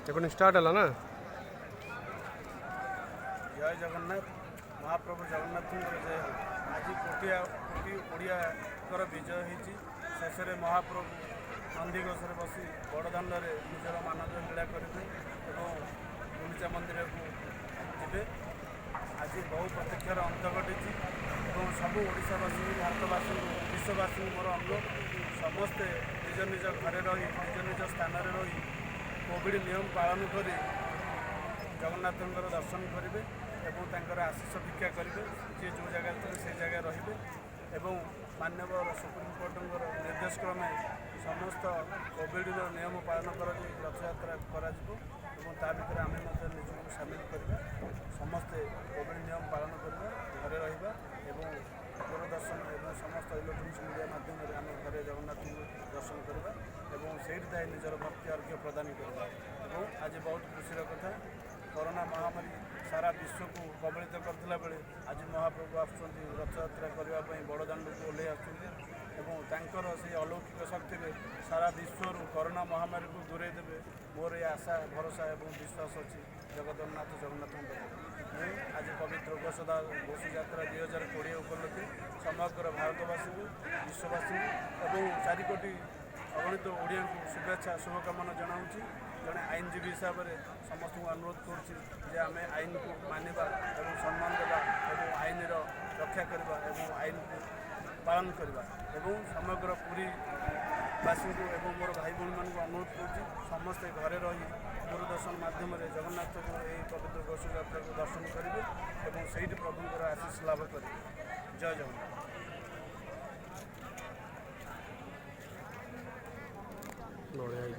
Recording start ହେଲା ନା? ଜୟ ଜଗନ୍ନାଥ। ମହାପ୍ରଭୁ ଜଗନ୍ନାଥଙ୍କର ଜୟ ହେଉ। ଆଜି କୋଟିଆ କୋଟି ଓଡ଼ିଆଙ୍କର ବିଜୟ ହେଇଛି। ଶେଷରେ ମହାପ୍ରଭୁ ନନ୍ଦିଘୋଷରେ ବସି ବଡ଼ଦାଣ୍ଡରେ ନିଜର ମାନବ ଲୀଳା କରିବେ ଏବଂ ଗୁଣ୍ଡିଚା ମନ୍ଦିରକୁ ଯିବେ। ଆଜି ବହୁ ପ୍ରତୀକ୍ଷାର ଅନ୍ତ ଘଟିଛି ଏବଂ ସବୁ ଓଡ଼ିଶାବାସୀଙ୍କୁ, ଭାରତବାସୀଙ୍କୁ, ବିଶ୍ୱବାସୀଙ୍କୁ ମୋର ଅନୁରୋଧ, ସମସ୍ତେ ନିଜ ନିଜ ଘରେ ରହି, ନିଜ ନିଜ ସ୍ଥାନରେ ରହି, କୋଭିଡ଼ ନିୟମ ପାଳନ କରି ଜଗନ୍ନାଥଙ୍କର ଦର୍ଶନ କରିବେ ଏବଂ ତାଙ୍କର ଆଶିଷ ଭିକ୍ଷା କରିବେ। ଯିଏ ଯେଉଁ ଜାଗାରେ ଥିବେ, ସେଇ ଜାଗାରେ ରହିବେ ଏବଂ ମାନ୍ୟବର ସୁପ୍ରିମକୋର୍ଟଙ୍କର ନିର୍ଦ୍ଦେଶ କ୍ରମେ ସମସ୍ତ କୋଭିଡ଼ର ନିୟମ ପାଳନ କରାଯାଇ ରଥଯାତ୍ରା କରାଯିବ ଏବଂ ତା ଭିତରେ ଆମେ ମଧ୍ୟ ନିଜକୁ ସାମିଲ କରିବା। ସମସ୍ତେ କୋଭିଡ଼ ନିୟମ ପାଳନ କରିବା, ଘରେ ରହିବା ଏବଂ ଦୂରଦର୍ଶନ ଏବଂ ସମସ୍ତ ଇଲେକ୍ଟ୍ରୋନିକ୍ସ ମିଡ଼ିଆ ମାଧ୍ୟମରେ ଆମେ ଘରେ ଜଗନ୍ନାଥଙ୍କୁ ଦର୍ଶନ କରିବା ଏବଂ ସେଇଠି ଥାଇ ନିଜର ଭକ୍ତି ଅର୍ଘ୍ୟ ପ୍ରଦାନ କରିବା। ଏବଂ ଆଜି ବହୁତ ଖୁସିର କଥା, କରୋନା ମହାମାରୀ ସାରା ବିଶ୍ୱକୁ କବଳିତ କରିଥିଲା ବେଳେ ଆଜି ମହାପ୍ରଭୁ ଆସୁଛନ୍ତି ରଥଯାତ୍ରା କରିବା ପାଇଁ, ବଡ଼ଦାଣ୍ଡକୁ ଓହ୍ଲେଇ ଆସୁଛନ୍ତି ଏବଂ ତାଙ୍କର ସେଇ ଅଲୌକିକ ଶକ୍ତିରେ ସାରା ବିଶ୍ୱରୁ କରୋନା ମହାମାରୀକୁ ଦୂରେଇ ଦେବେ। ମୋର ଏ ଆଶା, ଭରସା ଏବଂ ବିଶ୍ୱାସ ଅଛି ଜଗନ୍ନାଥ ଜଗନ୍ନାଥଙ୍କ ପାଖରେ। ମୁଁ ଆଜି ପବିତ୍ର ଘୋଷଯାତ୍ରା 2020 ଉପଲକ୍ଷେ ସମଗ୍ର ଭାରତବାସୀଙ୍କୁ, ବିଶ୍ୱବାସୀଙ୍କୁ ଏବଂ 4 କୋଟି ଅଗଣିତ ଓଡ଼ିଆଙ୍କୁ ଶୁଭେଚ୍ଛା, ଶୁଭକାମନା ଜଣାଉଛି। ଜଣେ ଆଇନଜୀବୀ ହିସାବରେ ସମସ୍ତଙ୍କୁ ଅନୁରୋଧ କରୁଛି ଯେ ଆମେ ଆଇନକୁ ମାନିବା ଏବଂ ସମ୍ମାନ ଦେବା ଏବଂ ଆଇନର ରକ୍ଷା କରିବା ଏବଂ ଆଇନକୁ ପାଳନ କରିବା। ଏବଂ ସମଗ୍ର ପୁରୀବାସୀଙ୍କୁ ଏବଂ ମୋର ଭାଇ ଭଉଣୀମାନଙ୍କୁ ଅନୁରୋଧ କରୁଛି, ସମସ୍ତେ ଘରେ ରହି ଦୂରଦର୍ଶନ ମାଧ୍ୟମରେ ଜଗନ୍ନାଥଙ୍କ ଏହି ପବିତ୍ର ଘୋଷଯାତ୍ରାକୁ ଦର୍ଶନ କରିବେ ଏବଂ ସେଇଠି ପ୍ରଭୁଙ୍କର ଆଶିଷ ଲାଭ କରିବେ। ଜୟ ଜଗନ୍ନାଥ। ବଢ଼ିଆ ହେଇଛି।